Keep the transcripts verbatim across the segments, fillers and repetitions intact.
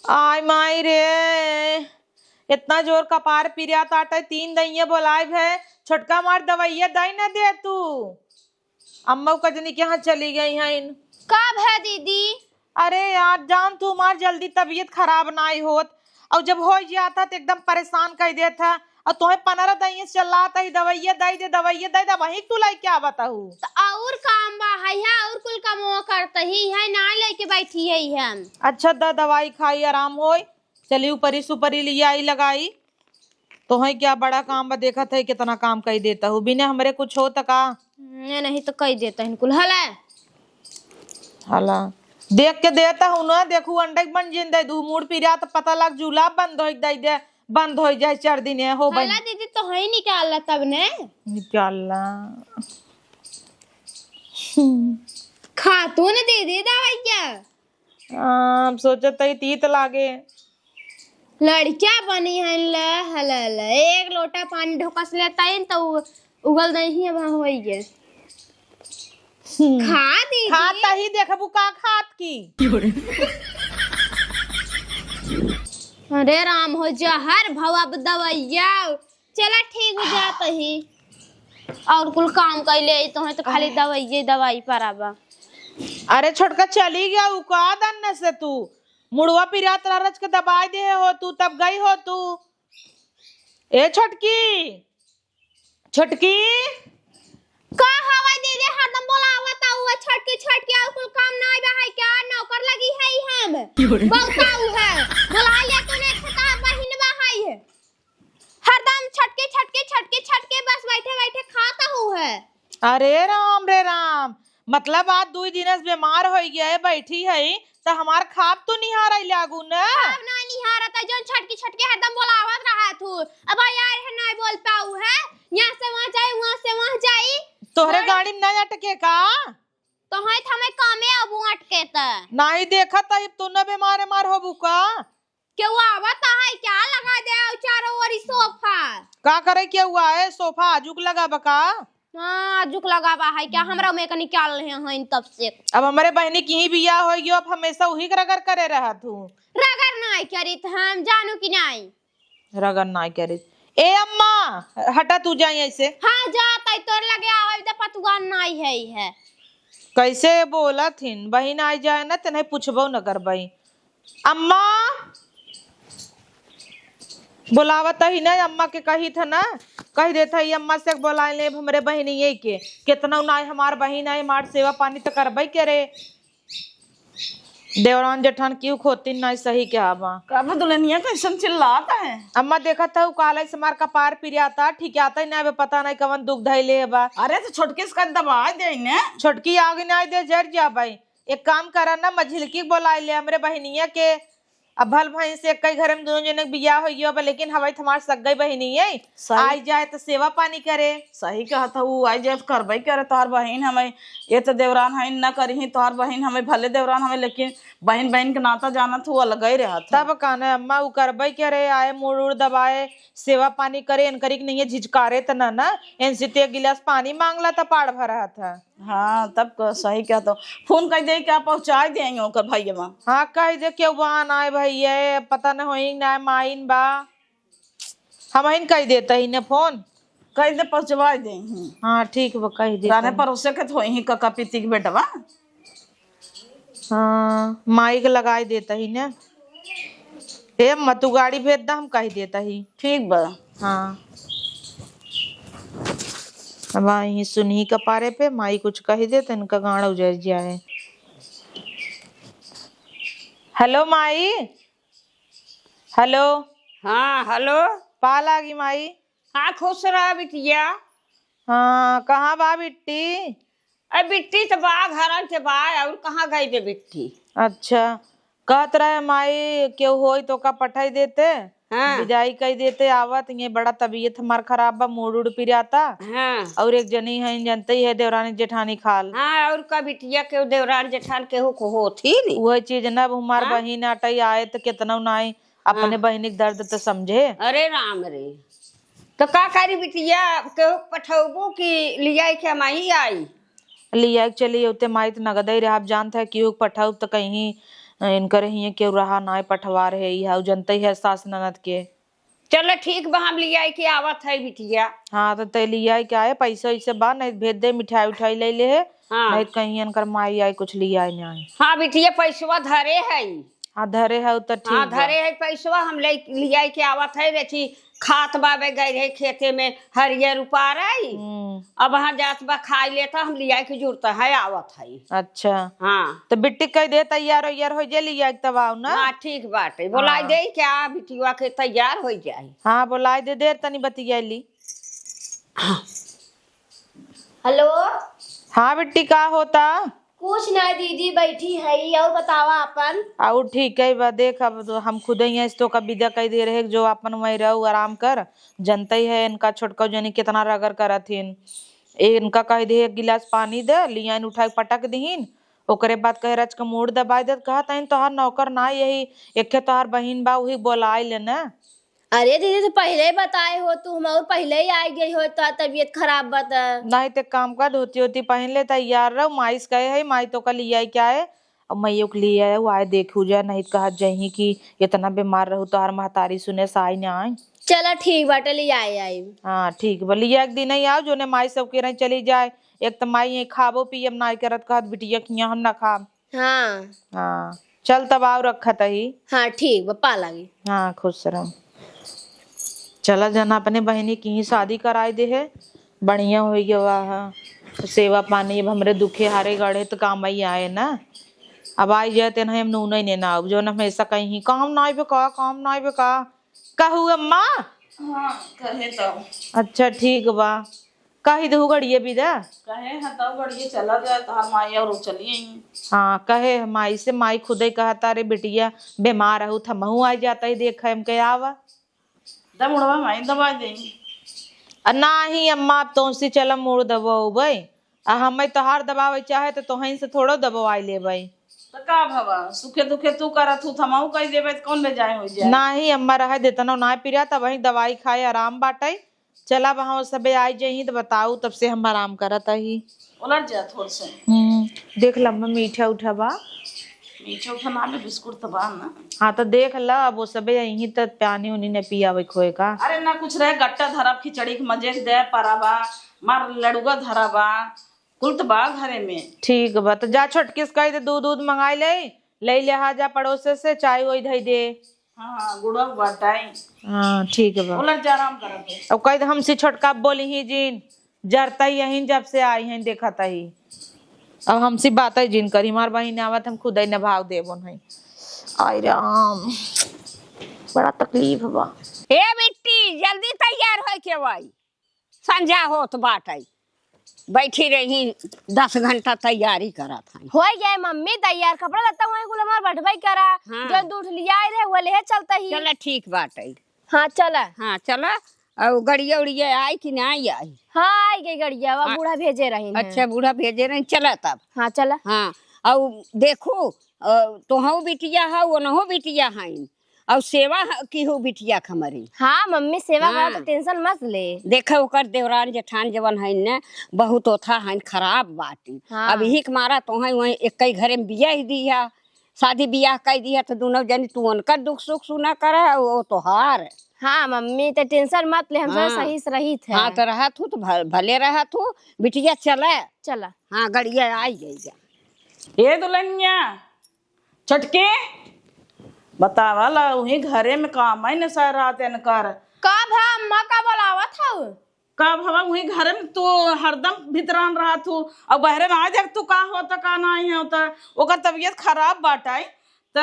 आय माई रे, इतना जोर कपार पिरियात आटे, तीन दइये बोलाए भे, छोटका मार दवइया दइ न दे तू। अम्मा उ कजनी के यहाँ चली गई हैं। का भे दीदी? अरे यार, जान तू हमार जल्दी तबीयत खराब नाई होत, और जब हो जाता तो एकदम परेशान कर देता। और तोहे पनरह दइये से चलात ही, दवइया दइ दे, दवइया दइ दे, वही तू लइके आवत हू। तो और काम बा है, है और कुल कामवा करत ही है, ना लेके बैठी है हम। अच्छा, द दवाई खाई, आराम होई। चली ऊपरी सुपरी लिया आई लगाई। तोहे क्या बड़ा काम बा, देखत है कितना काम कई देता हूँ, बिना हमरे कुछ हो त का? ने नहीं तो कई देता है कुल हला। हला देख के देता हूँ ना, देखू अंडे के बन जिन दे दू, मूड़ पिरा तो पता लग जूला बंद हो दे दे, बंद हो जाए चार दिन है हो बन। हला दीदी तो है निकालला तब ने। निकालला। खातू न दीदी दवाइया। आ, अब सोचत हई तीत लागे। लड़किया बनी है, ले, हले, ले। एक लोटा पानी ढोकस लेता है तो उ-, उगल नहीं है, वहाँ होई गे। हम्म। खा दीदी। खाता ही देखबू का खात की। अरे राम हो, जहर भवा दवैया। चला ठीक हो जात ही। और कुल काम कैले आई तो है तो खाली दवाई, दवाई पर आबा। अरे छोटका चली गया उ का दन्ने से तू? मुड़वा पिरात रह रच के दबाई दे हो तू, तब गई हो तू। ए छोटकी, छोटकी। का हवा दीदी हरदम बोलावत आऊ है, छोटकी, छोटकी, और कुल काम ना आवे है क्या? नौकर लगी है हम। क्यों रे? बहुत आऊ है। बोला ले तूने खता बहिन बा है। हरदम छटके, छटके, छटके, छटके बस बैठे, बैठे खात हू है। अरे राम रे राम, मतलब आज दुई दिन से बीमार होई गया है, बैठी है, त हमार खाब तो निहार आई लागू न। खाब ना निहारत है, जौन छटकी, छटके हरदम बोलावत रहत हू। अब यार है ना बोल पाऊ है, यहाँ से वहाँ जाई, वहाँ से वहाँ जाई। तोहरे और गाड़ी में ना अटके का? तो है त हमें कामे अब अटके त। नाही देखत है, तू न बीमार मार होबू का? केहू आवत है क्या? लगा दे चारों ओरी सोफा। का करे केहू आए? सोफा आजुक लगाबा का? हाँ, आजुक लगाबा है क्या? हमरा में के निकाल रहे हैं तब से। अब हमरे बहिनी की ही बियाह हो गयो, अब हमेशा उही के रगड़ करे रहत हूँ। रगड़ नाई करित हम, जानू कि नाई? रगड़ नाई करित। ए अम्मा, हटा तू जाई ऐसे। हाँ, जा, तई तोर लगे आवे दे पतुआ नाई है, है। कैसे बोलत हिन, बहिन आई जाए ना, तेने पूछबो न करबई। अम्मा, बोलावत ही ना, अम्मा के कही था ना, कह देत ही अम्मा से बोलाए ले हमरे बहिनिये के। केतना नाई हमार बहिन आई, हमार सेवा पानी त करबे करे। देवरान जेठान क्यों खोती नाई, सही क्या बा? का बा दुल्हनिया कैसन चिल्लात है? अम्मा देखत हऊ काले से हमार कपार पिरियाता, ठिकियाता ही ना बे, पता नहीं कवन दुख धैले बा। अरे तो छोटकी से कह दबाए दे ने। छोटकी आगे ना दे, जर जाबे। एक काम करा ना, मझिलकी के बोलाए ले हमरे बहिनिया के। अब भल भैंस एक कई घर में दोनों जने के बियाह हो गयो बा, लेकिन हवाई त हमार सगई बहिनी है। सही। आई जाए त सेवा पानी करे। सही कहत हऊ, आई जाए त करबे करे। तोहार बहिन हमें, ये तो देवरान है न करिही, तोहार बहिन हमें भले देवरान हमें, लेकिन बहिन बहिन के नाता जानत हऊ, अलग ही रहत हऊ। तब का न अम्मा, उ करबे करे, आए मुड़ उड़ दबाए, सेवा पानी करे, इनकरी के नहीं है झिझकारे त न, न, इनसे ते एक गिलास पानी मांगला त पाड़ भरत है। हाँ, तब क-, सही कहत हो। फोन कह दे, क्या पहुँचाए दे ओकर भैया? हाँ, कह दे, केहू बा ना आए भैया, पता न होई ना आए, माइन बा। हमहिन कह देता ही ने फोन। कह दे, पहुँचवाए दे ही। हाँ, ठीक बा, कह देता राने ही। परोसे के तो होई ही कका पीती के बेटवा। हाँ, माइक लगाए देता ही ने। ए अम्मा, तू गाड़ी भेज दा, हम कह देता ही। ठीक बा। हाँ। अब आई ही सुनही कपारे पे, माई कुछ कह दे त इनका गाँड़ उजर जाए। हेलो माई। हेलो। हाँ, हेलो। पा लागी माई। हाँ, खुश रह बिटिया। हाँ, कहाँ बा बिट्टी? अरे बिट्टी त बा, घरन के बा, और कहाँ गई बे बिट्टी? अच्छा, कहत रहे माई केहू होई तो का पठाई देते, हाँ। विदाई कई देते आवत, ये बड़ा तबीयत हमार खराब बा, मूड उड़ पिराता। हाँ। और एक जनी है, जानते ही है देवरानी जेठानी खाल। हाँ, और का बिटिया केहू देवरान जेठान केहू को होत ही नहीं। वह चीज ना, अब हमार हाँ। बहिन आटई आए तो कितना नाई, अपने हाँ। बहिनी के दर्द तो समझे। अरे राम रे, तो का करी बिटिया, केहू पठौबू कि लियाई के माई आई? लिया के चली, ओते माई त नगदई रहे। आप जानत है, केहू के पठाउब त कहीं इनकर हिये केहू रहा नाय, पठवार है, ई हाउ जनते है सास ननद के। चल ठीक बा, हम लियाई के आवत है बिटिया। हाँ, तो तै लियाई के आए, पैसा वैसे बा, नहीं भेज दे, मिठाई उठाई ले ले है, हाँ। नहीं तो कहीं इनकर माई आई कुछ लियाई नहीं। हाँ बिटिया, पैसवा धरे है। हाँ, धरे है तो ठीक हाँ, बा। धरे है पैसवा, हम ले, लियाई के आवत है, देखी खात बाबे गए रहे खेते में, हरियर उपार आई। हम्म। अब हाँ जात बा खाई लेता, हम लियाई के जुड़ता है, आवत है। अच्छा। हाँ। तो बिट्टी कह दे तैयार वैयार हो जाए, लियाई के तब आओ ना। हाँ, ठीक बाटे, बोलाई हाँ। दे क्या बिटिया के तैयार हो जाए। हाँ, बोलाई दे, देर तनी बतियाली। हेलो। हाँ बिट्टी, का होता? कुछ ना दीदी, बैठी है। और बतावा अपन। और ठीक है बा, देख अब तो हम खुदे ही हैं, तो का विदा कई दे रहे जो अपन वहीं रहो, आराम कर। जनते ही है इनका छोटका जनी कितना रगर करत हिन। ए, इनका कह दे एक गिलास पानी दे, लियाइन उठा के पटक दीन, ओकरे बाद कहे रच के मूड़ दबाई देत, कहत हईन तोहार नौकर ना यही, एके तोहार बहिन बा, उही बोलाई लेना। अरे दीदी, तो पहिले ही बताए हो तू, हम और पहिले ही आई गई हो, तो तबीयत खराब बा त। नहीं ते काम का धोती होती पहन ले, तैयार रहो, माई से कहे है, माई तो का लिया क्या है, अब मैं ओके लिया है, वो आए देखू जा, नहीं तो कहा जही कि इतना बीमार रहू, तोहार महतारी सुने से आई ना आई। चला ठीक बाटे, ले आए आई। हाँ ठीक बा, लिया एक दिन ही आओ, जोने माई सब के रही चली जाए, एक तो माई ये खाबो पियब ना करत, कहत बिटिया खिया हम ना खाब। हाँ। हाँ, चल तब आओ रखत ही। हाँ, ठीक बा, पा लागी। हाँ, खुश रहो। चला जना अपने बहिनी की ही शादी कराई दे है, बढ़िया होई गवा है। सेवा पानी अब हमरे दुखे हारे गढ़े तो काम ही आए ना। अब आई जाए तेना हम नून ही ने ना, अब जो हमेशा कहीं काम ना आइबे का, काम ना आइबे का। कहू अम्मा? हाँ, कहे तो। अच्छा, ठीक बा। कही दहु गड़िए बिदा? कहे हैं तो गड़िए चला जाए, तोहार माई और चली आई। हाँ, कहे है माई से, माई खुदे कहता, "रे बिटिया, बीमार रहू, थमहू आ जाता ही, देख हम के आवा।" दम उड़वा माई दबा दे। आ, नाही अम्मा, अब तोसी चला मुड़ दबावे। आ, हमें तोहार दबावे चाहे तो तोहन से थोड़ो दबवाई लेबै। तो का भवा, सुखे दुखे तू करत हू, थमाऊ कह देबै तो कौन बेजाय हो जाए? नाही अम्मा, रहे देतनो ना पिरा, तब वहीं दवाई खाए आराम बाटे। चला वहाँ वो सबे आई जही तो बताऊ, तब से हम आराम करत ही। उलट जा थोड़ से। हम्म, देख लम्बा मीठा उठा बा। मीठा उठा ना भी बिस्कुट तो बा ना। हाँ तो देख ला, अब वो सबे यहीं तो पानी उनी ने पियावे खोए का। अरे ना कुछ रहे, गट्टा धरब खिचड़ी के मजे से दे परा बा, मार लड़ुआ धरा बा। कुल त बा घरे में। ठीक बा, त जा छोटकी से कह दे दूध, दूध मंगाई ले, ले ले हा जा पड़ोसे से, चाय वही धई दे। हाँ, गुड़वा बाटाई। हाँ, ठीक बा। बोला जा आराम करत है। अब कह दे हमसे छोटका बोली ही जिन, जरता ही यहीं जब से आई हैं देखत ही। अब हमसे बात ही जिन करी, हमार बहिन आवत हम खुद ही न भाव देबो नहीं। आई राम, बड़ा तकलीफ बा। ए बिट्टी, जल्दी तैयार होई के भाई। संझा होत बाटै, बैठी रही दस घंटा तैयारी करत हई। होई गए मम्मी तैयार, कपड़ा लत्ता वहीं कुल हमार बटबै करा, हाँ। जो दूध लियाए रहे वो लेहे चलता ही। चला ठीक बाटै। हाँ चला। हाँ चला। और गड़िया उड़िया आई कि ना आई? हाँ आई गई गड़िया, वा हाँ। बूढ़ा भेजे रही। अच्छा बूढ़ा भेजे रही, चला तब। हाँ चला। हाँ और देखू, अ, तोहू बिटिया है, ओनहू बिटिया है, और सेवा ह-, की हो बिटिया के हमारी। हाँ मम्मी, सेवा हाँ। करा तो tension मत ले। देखा ओकर देवरान जेठान जवन है न, बहुत ओथा है, खराब बाटी। हाँ। अब यही के मारा तोहई वहीं एक ही घरे में बियाह दिया, शादी बियाह कर दिया, तो दोनों जनी तू उनकर दुख सुख सुना करा, वो तोहार। हाँ मम्मी, तो tension मत ले, हम सब हाँ। सही से रहित है। हाँ, तो रहत हूँ तो भ-, भले रहत हूँ, बिटिया चला। चला। हाँ, गड़िया आई गई जा। ए दुल्हनिया, छोटकी, बतावा ला, उही घरे में काम है न सारा रात इनकर। का भा अम्मा का बोलावत हऊ? का भवा, उही घरे में तू हरदम भितरान रहत हू, और बहरे में आ जा तू का होता का नहीं होता, ओकर तबीयत खराब बाटै, त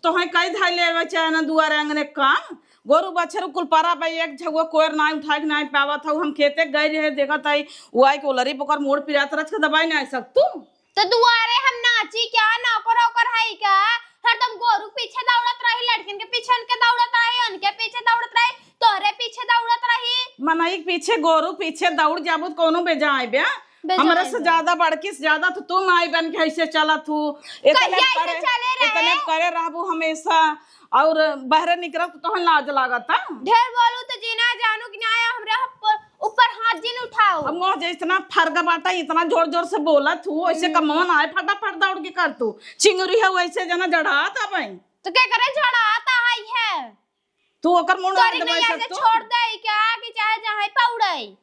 तोहे कई धाई लेवे चाहे ना दुआरे अंगने काम, गोरू बछरू कुल परा बा, एक झगुआ कोयर नाई उठाए के नाई पावत हऊ, हम खेते गए रहे देखत हई, वो आई के ओलरी पकड़ मोड़ पिरात रच के दबाई ना सकतू। तो दुआरे हम नाची क्या, नौकर ओकर हई का? हरदम गोरू के पीछे दौड़त रही, लड़किन के पीछे उनके दौड़त रही, उनके पीछे दौड़त रही, तोहरे पीछे दौड़त रही। मनई के पीछे, गोरू पीछे दौड़ जाबू त कौनो बेजाय बे? बेजाय हमरा से बे। ज्यादा बड़की से ज्यादा तो तू माई बन के ऐसे चलत हू। इतने कहिया ऐसे करे, चले रहे? इतने करे रहबू हमेशा और बहरे निकलब तो तोहन लाज लागत है? ढेर बोलू तो जीना जानू कि ना आया हमरा प-, ऊपर हाथ जिन उठाओ। अब मोह जे इतना फरगा बाटा, इतना जोर जोर से बोलत हूँ, ऐसे हम्म। कमवा ना आए, फटाफट दौड़ के कर तू। चिंगुरी है वैसे जना जड़ात अब। तो के करे जड़ात आई है? तू ओकर मुंह ना तोरी दबाई नहीं आए सकतू? छोड़ दे क्या कि चाहे जहाँ पौड़े।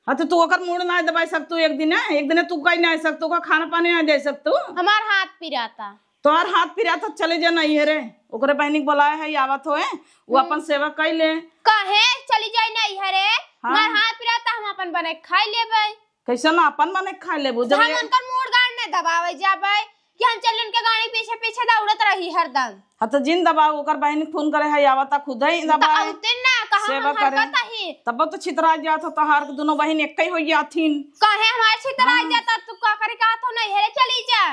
हाँ, तो तू ओकर मुंह ना दबाई सकतू एक दिन, एक दिन तू कहीं ना आ सकतू, ओकर खाना पानी ना दे सकतू। हमार हाथ पिराता। तोहर हाथ पिराता, चले जा नैहरे, ओकरे बहिनी के बोलाए है, आवत होए, वो हम्म। अपन सेवा कई ले। काहे चली जाई नैहरे? हाँ। हमार हाथ पिराता, हम अपन बने खाई लेबै। कैसे ना अपन बने खाई लेबू? जब हम ये उनकर मूड़ गाड़ ने दबावे जाबै कि हम चल उनके गाड़ी पीछे पीछे दौड़त रही हरदम। हाँ, तो जिन दबाओ, ओकर बहिनी फोन करे है, आवता खुद ही तो दबाए। औते ना, कहाँ सेवा हम करे। हरकत ही। तब तो छितरा जात हो, तोहार के दोनों बहिन एक ही हो जाथिन। काहे हमार छितरा हाँ। जाता, तू का करे का तो नैहरे चली जा।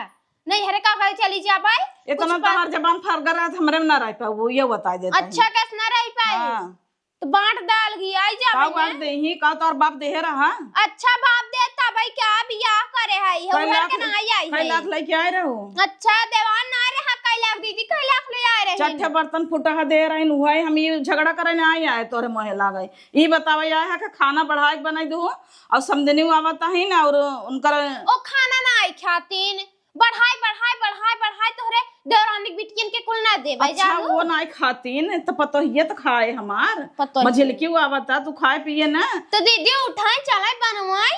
नैहरे का करे चली जा भाई? इतना कुछ बात तोहार जबान फरगर रहत, हमरे में ना रह पाऊ, ये बता देता अच्छा, है। कैसे ना रह पाए? हाँ। तो बांट डाल गई, आई जा का भैया। बांट देही, का तोर बाप देहे रहा? अच्छा, बाप देता भाई, क्या बियाह करे है, ये कै उधर लाख के ना ले-, आई, आई कै है। लाख लेके आए रहो? अच्छा, देवान ना रहा, कै लाख दीदी, कै लाख ले आए रहे? चट्ठे बर्तन फुटहा दे रहे, उहे हम ये झगड़ा करे ना आई आए, तोरे मोहे लागे। ई बतावे आए है कि खाना बढ़ाए के बनाई दू, और समझनी आवत ही ना, और उनकर ओ खाना ना आई खातीन, बढ़ाई, बढ़ाई, बढ़ाई, बढ़ाई, तोहरे देवरानी के बिटियन के कुल ना देबै अच्छा, जानू। वो नाई खातीन, त पतोहिए त खाए हमार। पतोहिए। मझिलकी वो आवता, तू खाए पिए ना। तो दीदी उठाई, चलाई बनवाई।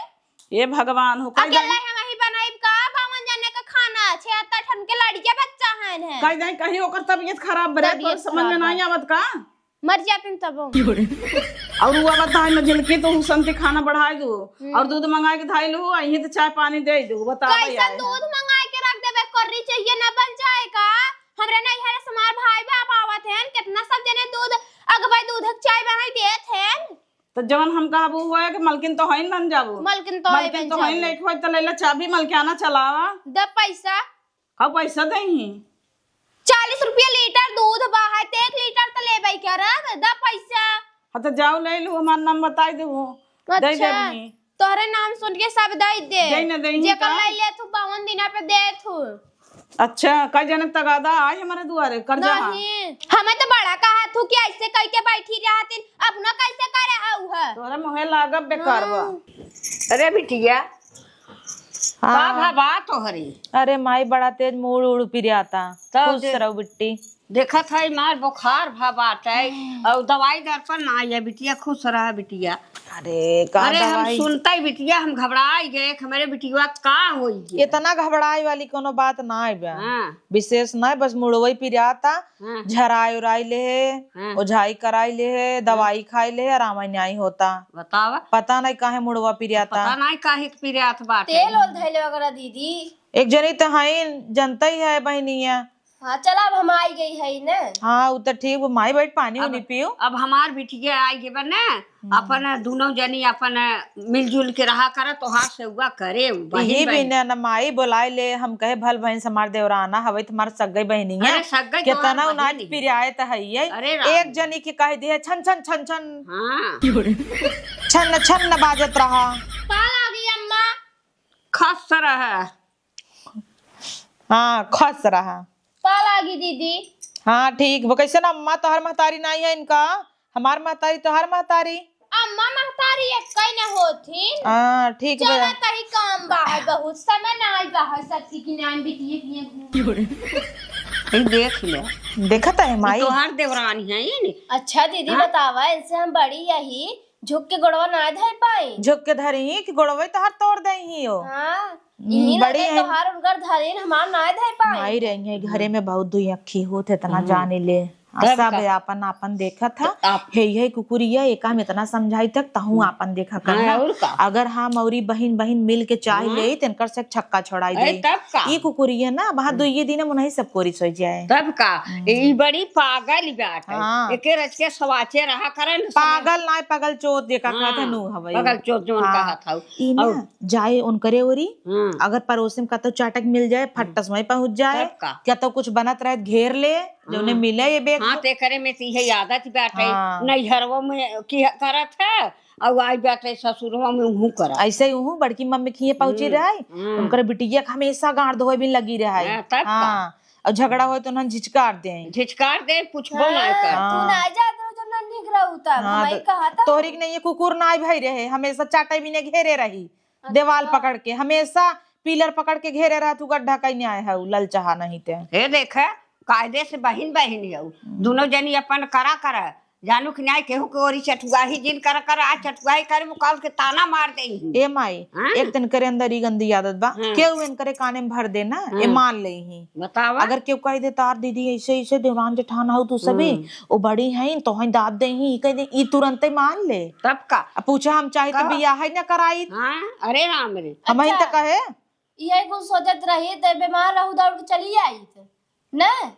ए भगवान हो, कह अकेला जाई। हम ही बनाई का? बावन जने का खाना, छिहत्तर ठन के लड़िया बच्चा हन है। कह जाई, कहीं ओकर तबियत खराब बरे, तोर तबियत समझ में खराब नहीं बा। आवत का? मर जाते तब। और वो बताए मझिलकी तो हुसन के खाना बढ़ाए दो हम्म। और दूध मंगाए के धाई लो, यहीं तो चाय पानी दे दो, बताओ कैसन यार। दूध मंगाए के रख देबे, कर्री चाहिए ना बन जाए का? हमरे नैहर से हमार भाई बाप आवत हैं, कितना सब जने दूध, अगबै दूध के चाय बनाई देत हैं। तो जवन हम कहबू हुआ है कि मलकिन तो होइन बन जाबू। मलकिन तो होइन मलकिन बन तो होइन जाबू। लेके होई तो ले ले चाबी, मलकियाना चलावा। द पैसा। का पैसा देही? चालीस रुपया लीटर दूध बा है, तो एक लीटर तो लेबै करब, द पैसा। हाँ, तो जाओ ले लो, हमार नाम बताई देबो। दे अच्छा, देबनी। तोहरे नाम सुन के सब दे दे। दे न देही जेकर का? ले ले तू बावन दिना पे दे तू। अच्छा, कई जने तगादा आए हमारे दुआरे, कर्जा हाँ। नहीं, हमें तो बड़ा कहा तू कि ऐसे कह के बैठी रहती, अब ना कैसे करे हऊ है। तोहरे मुहे लागब बेकारवा। हाँ। अरे बिटिया, हाँ। का भा बा तोहरे? अरे माई, बड़ा तेज मूड़ उड़ पिराता। तब खुश दे-, रहो बिट्टी। देखत है मार बुखार भा बाटे, हम्म। और दवाई दर्पण ना आइए बिटिया, खुश रहा बिटिया। अरे का अरे हम दवाई? सुनते ही बिटिया हम घबराई गए कि हमारे बिटिया का होई गया। इतना घबराए वाली कोनो बात ना आइबे। हाँ। विशेष ना, बस मुड़वई पिराता, हाँ। झराई उराई ले है, हाँ। ओझाई कराई ले है, हाँ। दवाई खाई ले है, आराम नहीं होता। बतावा। पता नहीं काहे मुड़वा पिराता। पता नहीं काहे के पिरात बाटे। तेल ओल धैले वगैरह दीदी। एक जनी तो है, जनता ही है बहनिया। हाँ, चला, अब हम आई गई है ना। हाँ, उ तो ठीक, वो माई बैठ पानी अब, उनी पियो। अब हमार बिटिया आई गई बा ना, हम्म। अपन दोनों जनी अपन मिलजुल के रहा करा, तोहार सेवा करे, बहिन यही बहिन। बिना न माई बोलाए ले, हम कहे भल बहन से हमार देवराना हवे, तो हमार सगई बहनी है। अरे सगई केतना तोहार उनाज बहिन है। पिरियाए त है ये। अरे राम। एक जनी के कह दिए छन छन छन छन। हाँ। छन छन बाजत रहा। पाल आ गई अम्मा। खस रहा। हाँ, खस रहा। पाल आ गई दीदी। हाँ, ठीक बा। कैसे ना अम्मा तोहर महतारी नहीं है इनका? हमार महतारी तोहर महतारी। अम्मा महतारी एक कई न होथिन। हाँ, ठीक बा। चला तही काम बा है, बहुत समय ना आई बा है, सखी की नाम बिटिए किए घूम। ई देख ले। देखत है ई माई। तोहार देवरानी है ई ने। अच्छा दीदी हाँ? बतावा, इनसे हम बड़ी यही झुक के गोड़वा ना धर पाई। झुक के धरी ही कि गोड़वे तोहार तोड़ दे ही हो। हाँ, हम्म, यही बड़ी लगे है। तोहार उनकर धरी हमार ना धर पाई। माई रही है घरे में बहुत दुई अखी होत है, इतना हम्म। जाने ले। आ, तब सब का? आपन आपन देखत ह। त आप हे, हे कुकुरिया, एका में इतना समझाई तक तहूँ हम्म। आपन देखा कर हाँ, ना। और का? अगर हम औरी बहिन, बहिन मिल के चाह हाँ। ले, त इनकर से छक्का छोड़ाई अरे, दे। तब का? ई कुकुरिया ना, वहाँ हम्म। दुइये दिन में उन्हीं सब कोरी सोई जाए। तब का? हम्म। ई बड़ी पागल बाटे। हाँ। एके रच के सवाचे रहा करे न सब। पागल ना, पागल चोत जेका हाँ, कहत है, नू हवे। पागल चोत जोन हाँ। कहत हऊ। ई ना, और जाए उनकरे ओरी, हम्म। अगर पड़ोसी में कतौ चाटक मिल जाए, फट्टस हम्म। वहीं पहुँच जाए। तब का? क्या तो कुछ बनत रहे, घेर ले, जौने हाँ। मिले ये बेग हाँ, को। ते करे में तो इहे आदत बाटे। हाँ। नैहरवा में की करत है, और आई बाटे ससुरवा में उहू करत। ऐसे ही उहू बड़की मम्मी के हिये पहुँची हम्म, रहे, हम्म। उनकर बिटिया के हमेशा गांड धोए भी लगी रहे। हाँ, तब का? हाँ, और झगड़ा होए तो उन्हें झिझकार दे। झिझकार दे, पूछबो ना हाँ, कर। तू हाँ। ना जात रहो, जब नन्ही के उतर, हाँ, हम तो कहा था। तोहरी के नहीं, ये कुकुर ना आई भाई रहे, हमेशा चाटे बिने घेरे रही, अच्छा। देवाल पकड़ के, हमेशा पिलर पकड़ के घेरे रहा, तू गड्ढा कहीं नहीं आए है, उ ललचाहा नहीं ते। हे देखे, कायदे से बहिन बहिन हऊ, हम्म। दुनो जनी अपन करा करा, जानू कि नाई, केहू के ओरी चटुआही जिन कर कर, आज चटुआही करे, वो काल के ताना मार देही। ए माई, हाँ? एक दिन करे अंदर ई गंदी आदत बा, हाँ। केहू इनकरे काने में भर दे ना, हाँ। ए मान लेही। बतावा। अगर केहू कह दे, "तार दीदी ऐसे ऐसे देवरान जेठान हऊ तू सभी, हम्म। ओ बड़ी हईन, तोहई दाब देही," ई कह दे, ई तुरंते मान ले। तब का? अब पूछा हम चाही तो का? बियाह ही ना कराई। हाँ, अरे राम रे। हमही अच्छा। तो कहे। इहे कुछ सोचत रही, ते बीमार रहू, दौड़ के चली आईत। ना?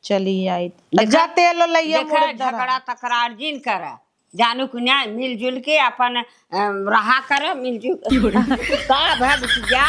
चली आईत। देखा, जा तेल लइया देखा, मुड़े धरा। झगड़ा तकरार जिन करा। जानू कि नाई, मिलजुल के अपन, अम, रहा करा, मिलजुल। का भा बिटिया?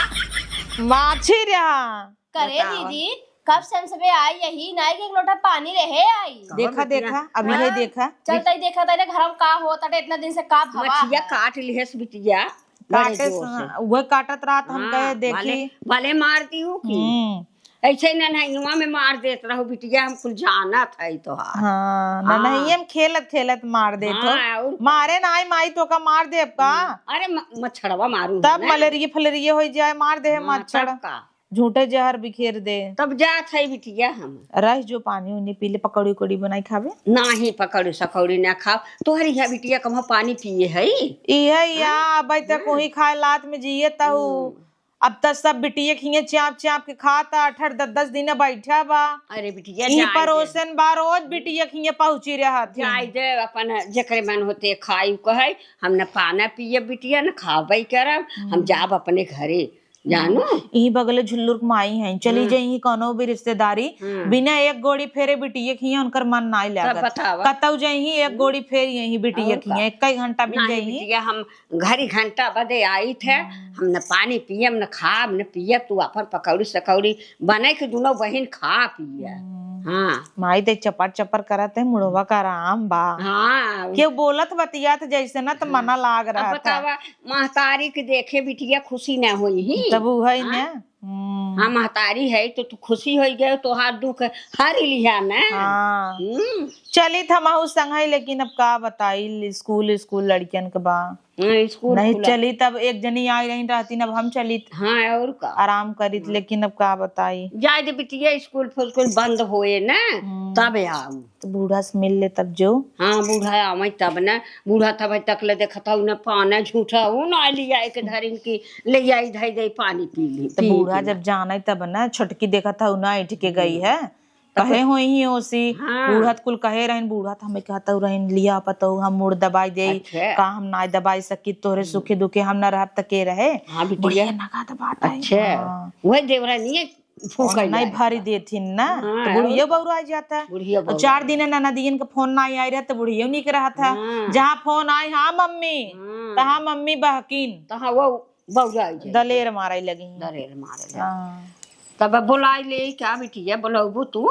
माछी रहा। करे बताओ। दीदी, कब से हम सबे आई यही, नाई के एक लोटा पानी रहे आई। कहो देखा, बिटिया। देखा, अब यही हाँ, देखा। चलता ही देखा था, घर में का होता था, इतना दिन से का भवा मछिया है। काट लिहस बिटिया। बड़े काटे जोर से। से, उहे काटत रात हम हाँ, कहे, देखी। भले, भले मार दी हूँ कि। हम्म। ऐसे नन्हइया में मार देत रहो बिटिया, हम कुल जानत है तोहार। हाँ, हाँ। नन्हइये में खेलत खेलत मार देत हो। हाँ, और का। मारे ना आई माई तो का मार देब का? हम्म। अरे म-, मच्छरवा मारू तब ना। मलेरिये फलेरिये हो जाए, मार दे है हाँ, मच्छर। तब का। झूठे जहर बिखेर दे। तब जात है बिटिया हम। रह जो पानी उनी पी ले, पकौड़ी उकौड़ी बनाई खावे। नाही पकौड़ी सकौड़ी ना खाओ। तोहरी यहाँ बिटिया कहाँ पानी पिए है? इहे या, हाँ? अब तक हाँ। वही खाए लात में जिए तहु। हम्म। अब त सब बिटिया खिए चाप चाप के खाता, अठ अठ दस दस दिन बैठा बा। अरे बिटिया, ई जाए दे। परोसन बा, रोज बिटिया खिए पहुँची रहत ही। जाए दे, अपन जेकरे मन होते खाई कहे, हम न पाना पिए बिटिया, न खाबे करब, हम हम्म। जाब अपने घरे, जानू। हम्म। ई बगले झुल्लुर के माई हैं, चली हम्म। जइही कौनो भी रिश्तेदारी, हम्म। बिना एक गोड़ी फेरे बिटिया खिए उनकर मन नाई तब लागत। बतावा। कतौ जइही एक गोड़ी फेर यही बिटिया और का? खिए, एक ही घंटा बिन नहीं जइही। बिटिया, हम घड़ी घंटा बदे आइत है, हम्म। हम न पानी पियब, न खाब, न पियब, तू अपन पकौड़ी सकौड़ी बनाई के दुनो बहिन खा पिया। हम्म। हाँ। माई देख चपर चपर करत है, मुड़वा का आराम बा। हाँ। केहू बोलत बतियात जैसे ना त हाँ। मना लाग अब रहा था। बतावा, महतारी के देखे बिटिया खुशी ना होई ही। तब उहै हाँ? ना। हम्म। हाँ, महतारी है तो तू खुशी होई गए, तोहार दुख हर लिहा ना। हाँ। हम्म। चलित हमहू संग है, लेकिन अब का बताई, स्कूल, स्कूल लड़कियन के बा। हाँ, स्कूल नहीं खुला। चली तब एक जनी आई रही रहती, अब हम चलित। हाँ, और का? आराम करित, हाँ। लेकिन अब का बताई। जाए दे बिटिया, स्कूल फुस्कूल बंद होए ना, हम्म। तब आऊ। तो बूढ़ा से मिल ले तब जो। हाँ, बूढ़ा आवे तब ना, बूढ़ा तब तक ले देखत हूँ ना, पाना झूठा हूँ ना लिया एक धरिन की ले आई, धई दे पानी पी ली, तो पी बूढ़ा के जब ना। जाने तब ना, छोटकी देखत हूँ ना, ऐठ के गई हम्म। है। कहे होई ही ओसी, हाँ। बूढ़ा त कुल कहे रहिन, बूढ़ा त हमें कहत रहिन, "लिया पतोहू, हम मुड़ दबाई देई, अच्छा। का हम नाई दबाई सकी, तोहरे हम्म। सुखे दुखे हम न रहब त के रहे?" हाँ, बिटिया। बढ़िया नगद बात है। अच्छा। हाँ। वह देवरानिये फूंकल नहीं जाए भरी बा। देथिन ना, हाँ, तो बुढ़ियो और बौरा जाता। बुढ़ियो और बौरा। चार दिन ननदियन के फोन नाई आई रहा, तो बुढ़ियो निक रहा था। हाँ। जहाँ फोन आई, "हाँ मम्मी," हाँ। तो "हाँ मम्मी बहकिन।" तो हाँ, वो बौराई जाई। दलेर मारे लगी। दलेर मारे लगी। हाँ। तब बोलाई ले, क्या बिटिया, बोलौबू तू?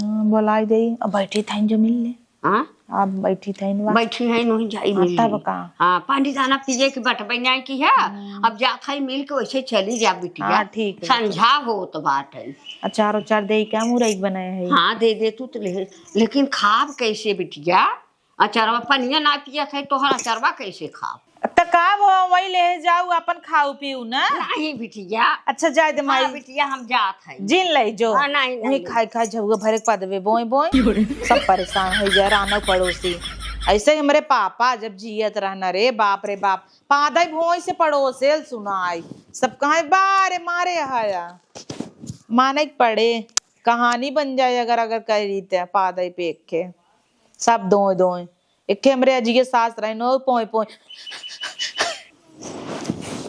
हाँ, बोलाई दे। अब बैठी थाइन जो मिल ले। हाँ? अब बैठी थाइन बा। बैठी है, नहीं जाई हाँ, मिल तब ले। का? हाँ, पानी दाना पिए के बटबैया की है। हम्म। अब जात है मिल के वैसे चली जा बिटिया। हाँ, ठीक है। संझा होत बाटे। अचार उचार दे क्या मुरई बनाए है? हाँ, दे दे तू तो ले, लेकिन खाब कैसे बिटिया? अचारवा पनिया ना पियत है, तोहर अचारवा कैसे खाब? त का भवा, वही ले जाऊ, अपन खाऊ पीऊ ना। नहीं बिटिया। अच्छा, जाए दे माई। हाँ बिटिया, हम जात है। जिन ले जो। हाँ, नहीं, वही नहीं। खाई खाई झउआ भरे के पा देबे, बोए बोए। सब परेशान हो जाए, राना पड़ोसी। ऐसे ही हमरे पापा जब जियत रहना रे, बाप रे बाप, पादे भोई से पड़ोसेल सुनाई। सब कहे, "बा रे, मारे हया।" माने के पड़े, कहानी बन जाए अगर, अगर कह रही थे पादे पे एक के। सब दोय दोय। एक ठे हमरे अजिगे सास रहे, नो पोय पोय।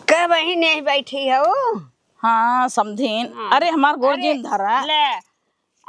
कब ही नहीं बैठी हो? हाँ, समधिन। हाँ। अरे, हमार गोड़ अरे, जिन धरा। ले।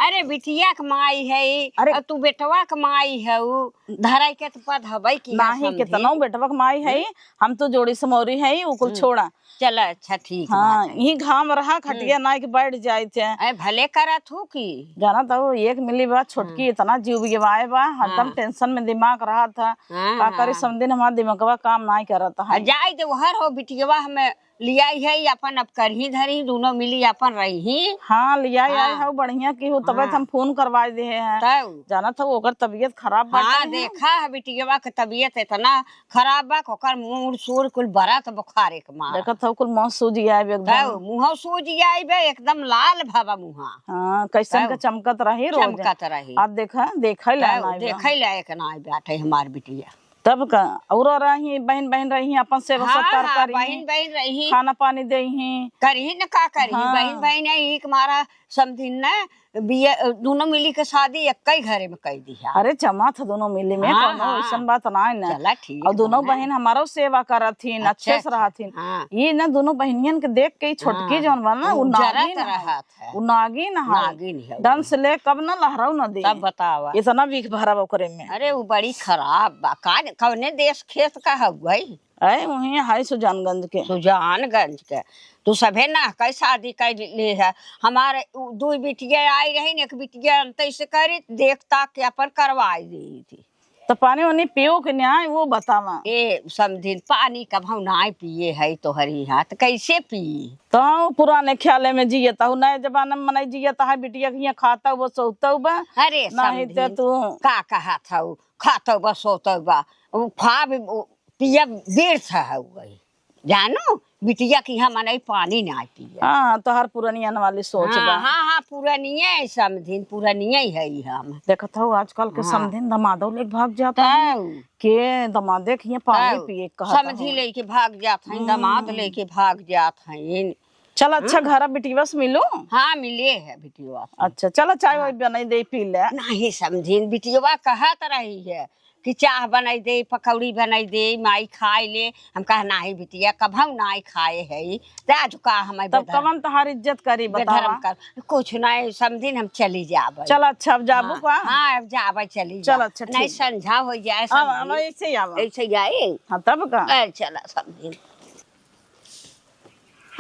अरे, बिटिया के माई है, अरे। और तू बेटवा के माई है, उ धराई के तो पद हबै की है, नाही, समधिन। कितनो बेटवा के माई है, हम्म। हम तो जोड़ी समौरी है, उ कुल हम्म। छोड़ा। चला, अच्छा, ठीक हाँ, बात है। यही घाम रहा, खटिया हम्म। नाई के बैठ जाइत है। अरे, भले करत हूँ कि। जाना तो एक मिली बा, छोटकी हम्म। इतना जीव बिगवाए बा, हरदम हाँ। टेंशन में दिमाग रहा था। हाँ, का करी, हाँ। समदिन हमार दिमागवा काम नाई करत है। आ, जाए दे, हर हो बिटियवा हमें लियाई है, अपन अब करही धरही, दुनो मिली अपन रही। हाँ, लियाई आई हाँ। हऊ, बढ़िया की हो, तबे हाँ। हम फोन करवाए दे हैं। तब? जानत हऊ, ओकर तबियत खराब बाटे हाँ, ना। देखा है बिटियवा के तबियत इतना खराब बा, ओकर मूड़ सूड़ कुल बरत बुखार एक मार। देखत हऊ, कुल मुँह सूज आइब एकदम। तब, मुँह सूज आइब, एकदम लाल भवा मुँहा। हाँ, कैसन तब? के चमकत रही रोज। चमकत रही। अब देखा, देखै ला तब, ना आइब। देखै लायक ना आइब बाटे हमार बिटिया। तब का, औरो रही, बहिन, बहिन रही, अपन सेवा हाँ, सत्कार हाँ, करी, बहिन, बहिन रही। खाना पानी देही। करही न का करही, हाँ। बहिन, बहिन है, एक मारा समधिन न, बिया, दुनो मिली के शादी एक्कै घरे में कइ दिहा। अरे, जमा था दुनो मिली में, हाँ, कौनो हाँ। अइसन बात नाई न। चला, ठीक और दुनो बा। बहिन हमारो सेवा करत हिन, अच्छा, अच्छे से अच्छा। रहत हिन। हाँ। ये न दुनो बहिनियन के देख के ही छोटकी हाँ। जौन बा न, उ उ जरत नागिन है। रहत है। उ नागिन है। नागिन है उ। डंस ले कब न लहराऊ न दे। तब बतावा। इतना बिख भरा बा ओकरे में। अरे, उ बड़ी खराब बा। का, कौने देश खेत का हउवै? ऐ, उहीं है सुजानगंज के। सुजानगंज के। तू सभे ना कई शादी कर ले है। हमारे उ, दुई बिटिया आई रही न, एक बिटिया अंतै से करी, देख ताक के अपन करवाई देई थी। त पानी ओनी पियो कि नाई, वो बतावा। ए, समधिन, पानी कबहू नाई पिए है तोहरी यहाँ, त कैसे पी? त पुराने ख्याले में जियत हऊ, नए जमाना में मनई जियत है, बिटिया के यहाँ खातउ बा, सोतउ बा। अरे नाहीं त समधिन, तू का कहत हऊ, खातउ बा, सोतउ बा, उ ख्वाब, उ पिया व्यर्थ है गई। जानू, बिटिया की हम मनई पानी नाई पिया। हाँ, तोहर पुरनियन वाली सोच हाँ, बा। हाँ, हाँ, पुरनिये समधिन, पुरनिये है हम। देखत हऊ, आजकल के हाँ। समधिन दमादो लेके भाग जात हैं। तब। के दमादे के यहाँ पानी तब। पिए के कहत समधी हऊ। लेके भाग जात हैं, हम्म। दमाद लेके भाग जात हैं। चल, अच्छा, हाँ। घर बिटिया से मिलो। हाँ, मिले है बिटिया से। अच्छा, चल, चाय हाँ। वाय बनाई दे, पी ले। नाहीं समधिन, बिटिया कहत रही है, कि चाह बनाई दे, पकौड़ी बनाई दे, माई खाए ले। हम कहा, "नाहीं बिटिया, कबहू नाहीं खाए है, ते आज का हमें तब बेधर्म, कवन तहार इज्जत करी, बेधर्म बतावा?" कर, कुछ नाहीं समधिन, हम चली जाबे। चल, अच्छा, अब जाबू हाँ, का? हाँ, अब जाबे, चली चल, जा। अच्छा, नाहीं, ठीक। संझा हो जाए, आवा, समधिन। आवा, ऐसे ही आवा। ऐसे ही आई? हाँ, तब का? ए, चला समधिन।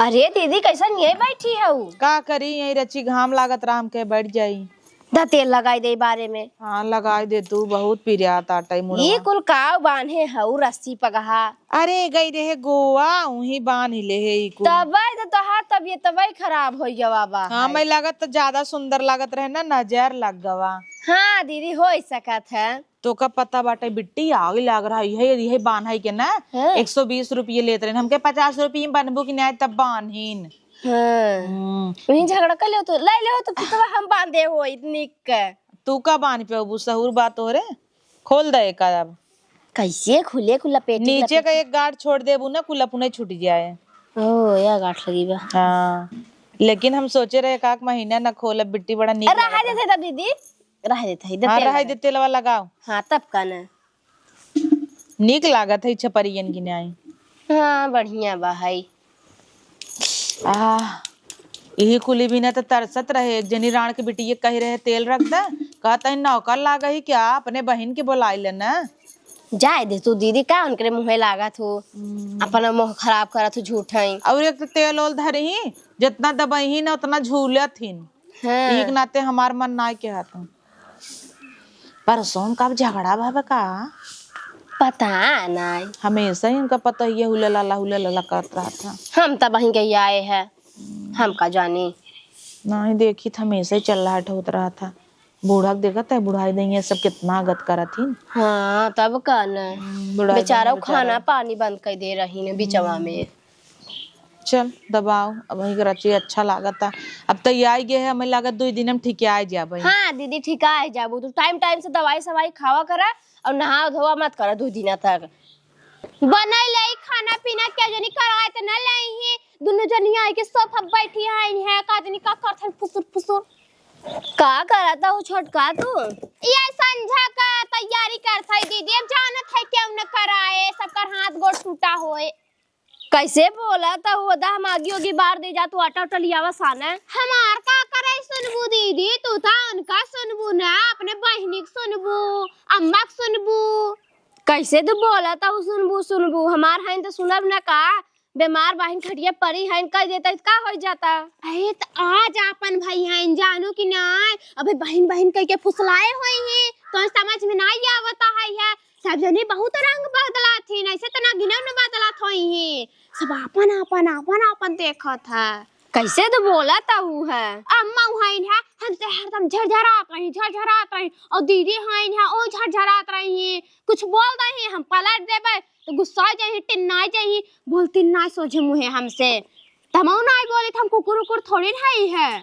अरे दीदी, कैसन यही बैठी हऊ? का करी, यही रची घाम लागत रहा, हम कहे बैठ जाई। द तेल लगाई दे बारे में। हाँ, लगाई दे तू, बहुत पिरात आटा ई मुड़वा। ई कुल काव बान्हे हऊ रस्सी पगहा? अरे, गई रहे गोवा, उहीं बान्ह ले हे ई कुल। तबे तो तोहार तबियत तबे खराब होइ गवा बा हाँ, है। मैं लागत तो ज्यादा सुंदर लागत रहे ना, नजर लग गवा। हाँ दीदी, होइ सकत है। तोका पता बाटे बिट्टी, आग लाग रहा है, यही बान्है के ना, हाँ। एक सौ बीस रुपये लेत रहे, हमके पचास रुपये में बनबू कि नाहीं तब बान्हिन। हाँ। हम्म। वहीं झगड़ा कर लेओ तो, ले लेओ तो फिर तो हम बांधे हो इतनी के। तू का बांध पे अबू, सहूर बात हो रे, खोल दे का अब। कैसे खुले खुला पेटी नीचे लपेट का एक गांठ छोड़ देबू ना, कुल अपने छूट जाए। ओ, या गांठ लगी बा। हाँ, लेकिन हम सोचे रहे एक आध महीना ना खोलब बिट्टी, बड़ा नीक अरे, रहा लागता। देते तब दीदी। रह देत है, हाँ, तेल रह लगा। दे, तेलवा लगाओ। हाँ, तब का ना। नीक लागत है छपरियन की नाई। हाँ, बढ़िया बा है। आह, इही कुली बिना त तरसत रहे। एक जनी राण के बिटिये कही रहे, "तेल रख द।" कहत है, "नौकर लाग ही क्या? अपने बहिन के बोलाई ले ना।" जाए दे तू दीदी, का उनकरे मुँहे लागत हो? हम्म। अपना मुँह खराब करत हो झूठ है। और एक तो तेल ओल धरी ही, जितना दबई ही ना, उतना झूलत ही। हाँ। एक नाते हमार मन नाय के हाथ में। परसों का अब झगड़ा भवे का? पता नाय। हमेशा ही उनका पता ही है, हुला लाला, हुला लाला करत रहत है। हम तब वहीं के आए हैं, हम का जानी। नहीं देखी त हमेशा ही चल्लाहट होत रहत है। बूढ़ा के देखत है, बुढ़ाई दइया सब कितना आगत करत ही। हाँ, तब का न। हम्म, बुढ़ाई बेचारा दइया वो खाना बेचारा। पानी बंद कर दे रही ने बिचवा हम्म। में। चल, दबाओ, अब वही रची अच्छा लागता। अब त ई आई गए है, हमें लागत दुई दिन में ठिकियाए जाबे। हाँ दीदी, ठिकाए जाबू। तू टाइम टाइम से दवाई सवाई खावा करा और नहावा धोवा मत करा दुई दिना तक। बनई ले खाना पीना, के जनी कराए त न लई ही। दुनो जनी आई के सोफा बैठी हैं, हैं का जनी का करत हैं फुसुर फुसुर। का करत हो छोटका तू? ये संझा का तैयारी करत है दीदी, अब जानत है केहू न कराए, सबकर हाथ गोड़ टूटा होए। कैसे बोला त वो दा हम आगी ओगी बार दे जा, तू आटा उटा लियावा साने। हमार का करे सुनबू दीदी, तू त उनका सुनबू ना, अपने बहिनी के सुनबू, अम्मा के सुनबू। कैसे तू बोला त सुनबू सुनबू, हमार हइन त सुनब ना का? बीमार बहिन खटिया परी हइन, कह देता त का हो जाता? अरे त आज आपन भाई हइन जानू कि नाय? अबे बहिन बहिन कह के फुसलाए होई हैं, तो समझ में नाय आवता है, है। सब जने बहुत रंग बदलात ही, ऐसे त ना गिनव न बदलात होई हैं। सब आपन, आपन, आपन, आपन देखत है। कैसे तो बोलत हऊ है? अम्मा हईन है, हमसे हरदम झरझरात रही, झरझरात रही। और दीदी हईन है, ओ झरझरात रही। कुछ बोल दही, हम पलट देबे, तो गुस्सा जाही, टिन्ना जाही। बोलती ना सोझे मुँहे हमसे। त हमहू नाई बोली, त हम कुकुर उकुर थोड़ी नाई है।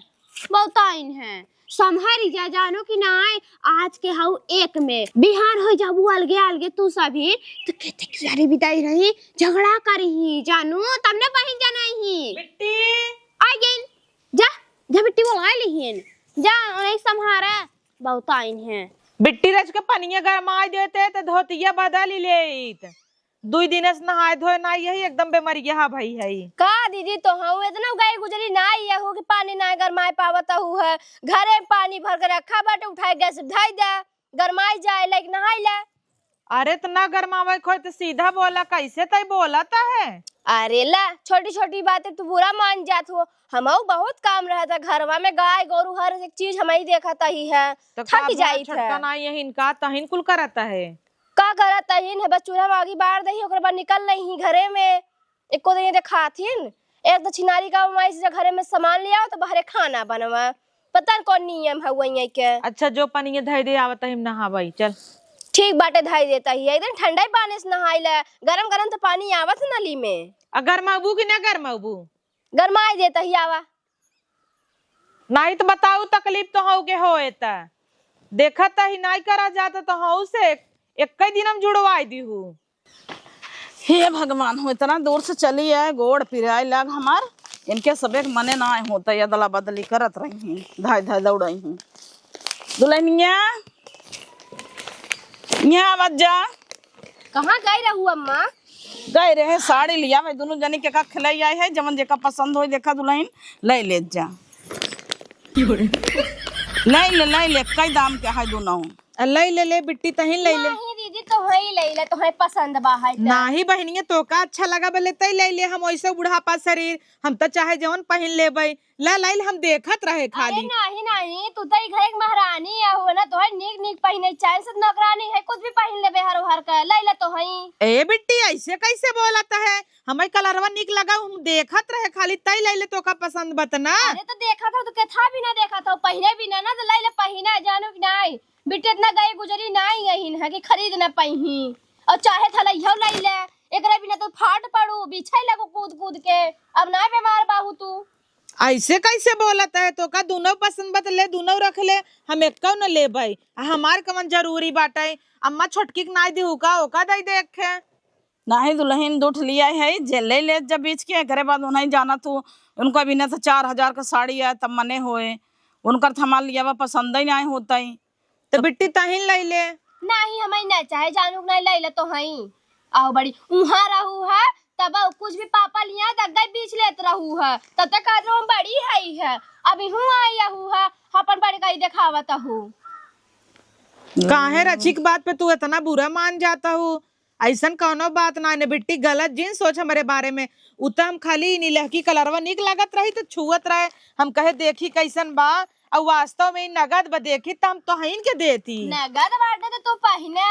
बहुत आइन है। संभरी जा, जानू कि नाई, आज के हऊ एक में, बिहान हो जाबू अलगे अलगे तू सभी, तो केते कियारी बिदाई रही, झगड़ा करिही, जानू, तब ने बहिन जनाई ही। बिट्टी। आ गइन। जा, जा बिट्टी बोला लिहिन। जा, उन्हें संभारा, बहुत आइन है। बिट्टी रच के पनिया गरमाई देते, तो धोतिया बदल ही लेइत। दुई दिन से नहाए धोए ना, यही एकदम बेमरिया भई है। का दीदी, तोहऊ इतना गई गुजरी ना, यहू कि पानी ना गरमाए पावत हऊ है। घरे पानी भर के रखा बाटे, उठाए गैस धई दे, गरमाई जाए, लाइक नहाई ले। अरे, त ना गरमावे खोए त सीधा बोला, कैसे तई बोलत है? अरे ला, छोटी छोटी बातें तू बुरा मान जात हो। हमऊ बहुत काम रहत है घरवा में, गाय गोरू हर एक चीज हमई देखत ही है, तो थक का जाइत छोटका है। ना यही इनका तहिन कुल करत है। का करत तहिन है, बस चूल्हा में आगी बार दही, ओकरे बाद निकल नहीं ही घरे में। एको दिन देखाथिन, एक तो छिनारी का माई से घरे में सामान ले आओ तो बाहरे खाना बनवा। पता न कौन नियम है वही के। अच्छा, जो पनिया धई दे, आवत ही हम नहावई, चल। ठीक बाटे, धई देता ही, एक दिन ठंडा ही पानी से नहाई ले, गरम गरम तो पानी आवत नली में। आ गरमाबू कि ना गरमाबू? गरमाई देता ही, आवा। नाहीं त बताऊ, तकलीफ तोहऊ के होए त। देखत ही नाहीं करा जात तोहऊ से, एक्कै दिन हम जुड़वाई दिहू। हे भगवान हो, इतना दूर से चली आए, गोड़ पिराए लाग हमार। इनके सबे के मने नाहीं होता, अदला बदली करत रही हैं, धाय धाय दौड़ाई हैं। दुल्हनिया, यहाँ आवत जा। कहाँ गई रहू अम्मा? गई रहे साड़ी लिया, मैं दोनों जनी के का खिलाई आई है, जवन जेका पसंद होई देखा दुल्हन, ले ले जा। ले ले, ले ले, कई दाम के है दोनों। आ, ले ले, ले बिट्टी, तहिन ले ले। नहीं दीदी, तोहई ले ले, तोहई पसंद बा है त। नाही बहिनिया, तोका अच्छा लगा बले तई ले ले, हम वैसे बुढ़ापा शरीर, हम त चाहे जवन पहिन लेबै। ला लाइल हम देखत रहे खाली। अरे नाही, नाही, तू त ई घर के महारानी है हो ना, तोहर नीक, नीक पहिने चाहे से नौकरानी है, कुछ भी पहिन लेबे हर हर का, लाइल तोहई। ए बिट्टी, ऐसे कैसे बोलत है? हमें कलरवा नीक लगा, हम देखत रहे खाली, तई लाइल तोका पसंद बतना। अरे तो देखत हो तो केथा भी ना देखत हो, पहिने भी ना, ना तो लाइल पहिना, जानू कि नाही? बिट्टी इतना गई गुजरी नाही यही है कि खरीद ना पइही। और चाहे थला इहो लाइल, एकरे बिना तो फाट पड़ू, बिछाई लगू कूद कूद के। अब ना बीमार बाहू तू। ऐसे कैसे बोलत है? तोका दुनो पसंद बा त ले, दुनो रख ले, हम एक्को न लेबै। आ हमार कवन जरूरी बाटै? अम्मा छोटकी के नाई दिहू का, ओका दई देखे। नाही दुल्हन, दुठ लिया है, जे ले ले जब बीच के, एकरे बाद उन्हें जाना तू, उनको अभी न तो चार हजार का साड़ी है, तब मने होए, उनकर थमाल लियावा पसंद ही नाहीं होता ही। तो बिट्टी तहिन लई ले। नाही, हमें ना चाहे, जानू के नाही लई ले तो हई। आओ बड़ी, उहाँ रहू है, तब कुछ भी पापा लिया त गई बीच लेत रहू है, तब तक कहत रहू हम बड़ी हई है। अब इहू आई रहू है, अपन बड़ी कई देखावत हूँ। काहे रचिक बात पे तू इतना बुरा मान जाता हूँ? ऐसन कौनो बात ना ने बिट्टी, गलत जिन सोच हमरे बारे में। उ त हम खाली ई नीलहकी कलरवा निक लागत रही त छुअत रहे, हम कहे देखी कैसन बा, अउ वास्तव में ई नगद बा, देखी त हम तोहइन के देती। नगद बाटे त तू पहिने,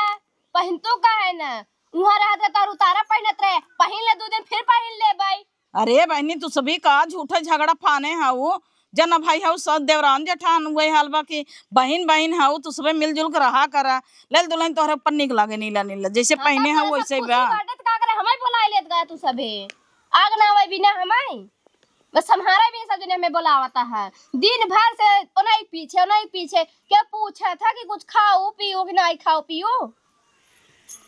पहिन तू काहे न? उहाँ रहत रहे तोहर उतारा पहिनत रहे, पहिन ले दू दिन फिर पहिन लेबै। अरे बहिनी, तू सभी का झूठा झगड़ा फाने हऊ, जना भाई हऊ, सब देवरान जेठान हुए हाल बा कि बहिन बहिन हऊ, तू सबे मिलजुल के रहा करा। ले दुल्हन तोहरे ऊपर निक लागे नीला नीला, जैसे हाँ, पहिने हऊ वैसे बा। बाटे त का करे, हमें बोलाए लेत गया तू सभे। आग ना आवे बिना हमें, बस हमारा भी सब जने हमें बोलावता है। दिन भर से ओनाई पीछे, ओनाई पीछे, क्या पूछा था कि कुछ खाऊ पीऊ कि नहीं खाऊ पीऊ?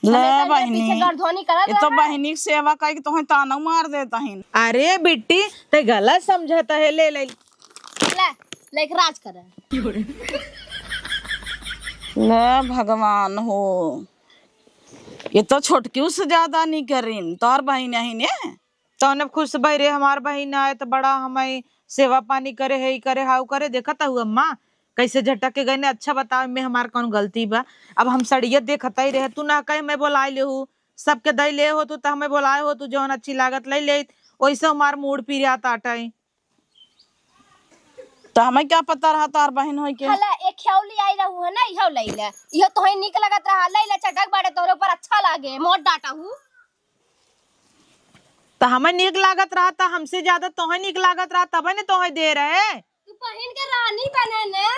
ले हमेशा इनके बहिनी, पीछे गरधोनी करत ये तो रहा। बहिनी के सेवा कई के तोहे ताना मार देता ही। अरे बिट्टी, ते गलत समझता है, ले ले। ले, लेके राज करे। ले भगवान हो, ये तो छोटकी से ज्यादा नहीं करीन, तोर बहिन ही ने। तौने खुश भई रे, हमार बहिन आए त बड़ा हमें सेवा पानी करे, हे ई करे, हाउ करे। देखत हऊ अम्मा, कैसे झटक के गए ने। अच्छा बताओ, में हमार कौन गलती बा? अब हम सड़िया देखत ही रहे, तू ना कहे मैं बोलाए ले हूँ, सबके दई ले हो तू, त हमें बोलाए हो तू, जौन अच्छी लागत ले ले, ओइसे हमार मूड पिरियात आटई। त हमें क्या पता रहा तोहर बहिन होई के? हला, एक ख्याउली आई रहू है ना, इहो ले ले, इहो तोहे निक लगत रहा, ले ले, चटक बाटे तोहरे ऊपर अच्छा लागे, मोट डाटा हूँ। त हमें नीक लागत रहा, त हमसे ज्यादा तोहे नीक लागत रहा, तबे ने तोहे दे रहे। तू पहिन के रानी बने ने।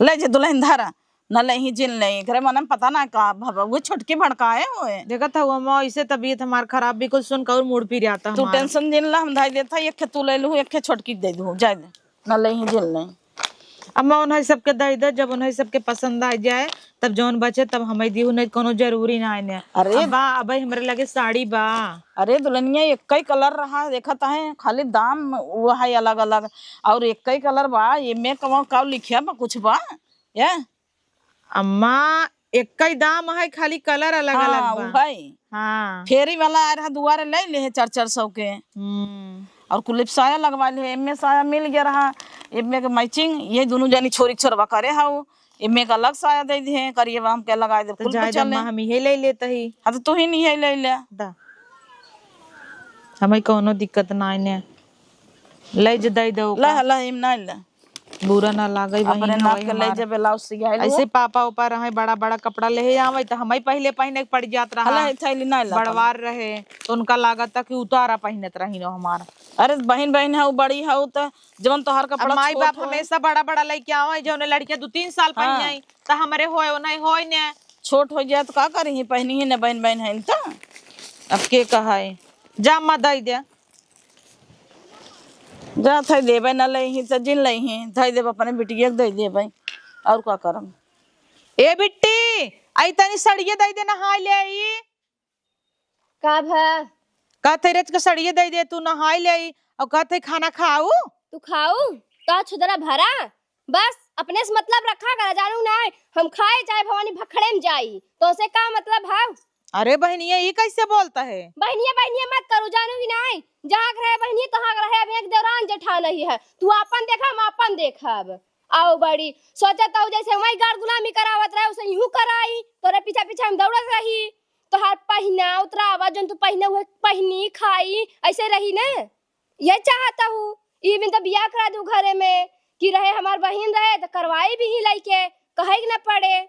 ले जे दुल्हन धरा, न लेही जिन लेही, एकरे मन में पता ना का भवा, वो छोटकी भड़काए हुए। देखत हऊ अम्मा, ऐसे तबीयत हमार खराब, बिल्कुल सुन के और मूड पिरियात तू हमार। Tension जिन ला, हम धई देत है, एक खे तू ले लू, एक खे छोटकी दे दू, जाए दे, न लेही जिन लेही। अम्मा, उन्हें सबके दे दे, जब उन्हें सबके पसंद आ जाए, तब जौन बचे, तब हमें दिहू, नहीं कोनो जरूरी ना है ने। अरे। अब्बा, अबे हमरे लगे साड़ी बा। अरे दुल्हनिया, एक ही colour रहा, देखत है, खाली दाम वो है अलग अलग, और एक ही colour बा, एमे कवा का लिखिया बा, कुछ बा, ये? अम्मा, एक ही दाम है, खाली colour अलग अलग हाँ, बा। उहै। हाँ। फेरी वाला आ रहा दुआरे, ले ले है चार चार सौ के। हम्म। और कुल साया लगवा ले, एमे साया मिल गया रहा, एमे के matching, ये दोनों जनी छोरी छोरवा करे हाउ, एमे का अलग साया दे दिहे, करिए बा हमके लगा दे, तो कुल पे जाए दे चले। अम्मा, हम इहे ले लेत ही। हाँ, तो तू ही नहीं है, ले ले। दा। हमें कोनो दिक्कत ना है ने। ले जे दे दो ला, का। ला, एम ना ले। बुरा ना लागे, अपने बहिन नाप होई के ले हमार। जे ब्लाउज सियाइल हो। ऐसे पापा ऊपर रहे, बड़ा बड़ा कपड़ा ले आवे, तो हमें पहले पहने के पड़ जात रहा। हला, ये थैली ना ला बड़वार रहे, तो उनका लागत था कि उतारा पहनत रही नो हमार। अरे बहिन, बहिन हऊ, बड़ी हऊ, तो जवन तोहर अब कपड़ा माई छोट बाप होए। हमेशा बड़ा बड़ा लेके आवे, जौन लड़कियां दो तीन साल हाँ। पहने आई, तो हमरे होए, नहीं होए ने। छोट हो जाए तो का करी, पहनी ही ने, बहिन, बहिन है तो। अब के कहा है, जा अम्मा दे दे। जात है देबै, न लेही त जिन लेही, धई देब अपने बिटिया के दे देबै, और का करम। ए बिट्टी, आई तनी सड़िया दे दे, नहाई ले आई। का भा? कहत है रच के सड़िया दे दे, तू नहाई ले आई, और कहत है खाना खाऊ। तू खाऊ? तो छुदरा भरा, बस अपने से मतलब रखा करा, जानू नाय, हम खाए चाहे भवानी भखड़े में जाई, तो से का मतलब है? अरे बहनिया, ई कैसे बोलता है? बहनिया, बहनिया मत करू, जानू कि नाय, जहाँ के रहे बहनिया, तहाँ के रहे, अब एक देवरान जेठान ही है, तू आपन देखा, हम आपन देखब। आओ बड़ी, सोचत हऊ जैसे हमारी गाड़ गुलामी करावत रहे, उसे यूं कराई, तोरे पीछा पीछा हम दौड़त रही, तोहार पहिना उतरावा, जौन तू पहिने हुए पहिनी, खाई, ऐसे रही ने। ये चाहत हऊ, ई बिन त बियाह करा दू घरे में, कि रहे हमार बहिन रहे त करवाई भी ही लइके, कहे के न पड़े।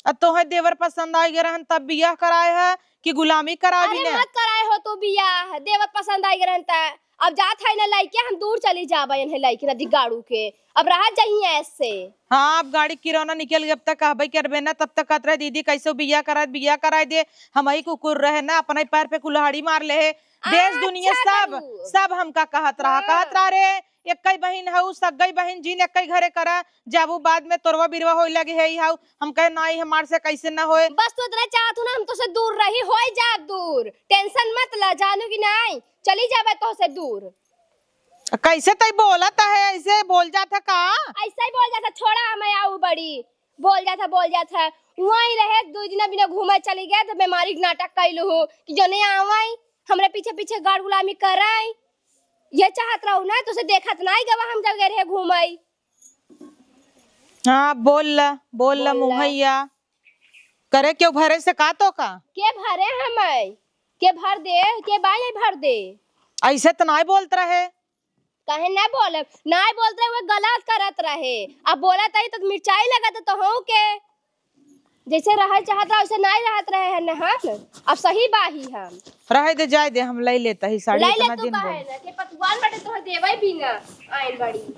आ तोहे देवर पसंद आइ गए रहन तब बियाह कराए है कि गुलामी कराए अरे बिना? मत कराए हो तू बियाह, देवर पसंद आइ गए रहन त। अब जात है न लइके, हम दूर चली जाबे इन्हें लइके नदी गाड़ू के, अब रहा जाइए ऐसे। हाँ, अब गाड़ी किरौना निकल गई, अब तक कहबे करबे ना, तब तक कहत रहे दीदी कैसे बियाह कराए, बियाह कराए दे, हम ही कुकुर रहे ना, अपने पैर पे कुल्हाड़ी मार ले है। देश अच्छा दुनिया सब, करू। सब हमका कहत रहा, हाँ। कहत रहा रे, एक्कई बहिन हऊ, सग्गई बहिन जिन एक्कई घरे करा, जब उ बाद में तोरवा बिरवा होए लगे है हऊ, हम कहे नाई हमार से कैसे न होए। बस तू इतना चाहत हूँ ना, हम तो से दूर रही, होई जा दूर, tension मत ला, जानू कि नाई, चली जाबे तो से दूर। कैसे तई बोलत है, ऐसे बोल जात है का? ऐसे ही बोल जात है, छोड़ा हमें आऊ बड़ी। बोल जात है, बोल जात है। वहीं रहे, दो दिन बिना घूमे चली गए, तो बीमारी के नाटक कैलू हो कि जने आवई, हमरे पीछे पीछे गाड़ गुलामी करई। ये चाहत रहू ना, तो से देखत नाई गवा हम जब गए रहे घूमई। हाँ, बोल ला, बोल ला, बोल ला। मुँहैया। करे क्यों भरे से का तो का? के भरे हमें? के भर दे, के बाई भर दे? ऐसे तो नाई बोलत रहे। काहे ना बोलब? नाई बोलत रहे, वो गलत करत रहे। अब बोलत आई तो मिर्चाई लगत तो हो के। जैसे रहे चाहत रहा, वैसे नाई रहत रहे हैं ना हम। अब सही बाही हम। रहे दे, जाए दे, हम ले लेता ही साड़ी, लाई ले इतना तू दिन काहे बोल। ना? के पतवान बटे तोहे देवे भी ना। आइन बड़ी।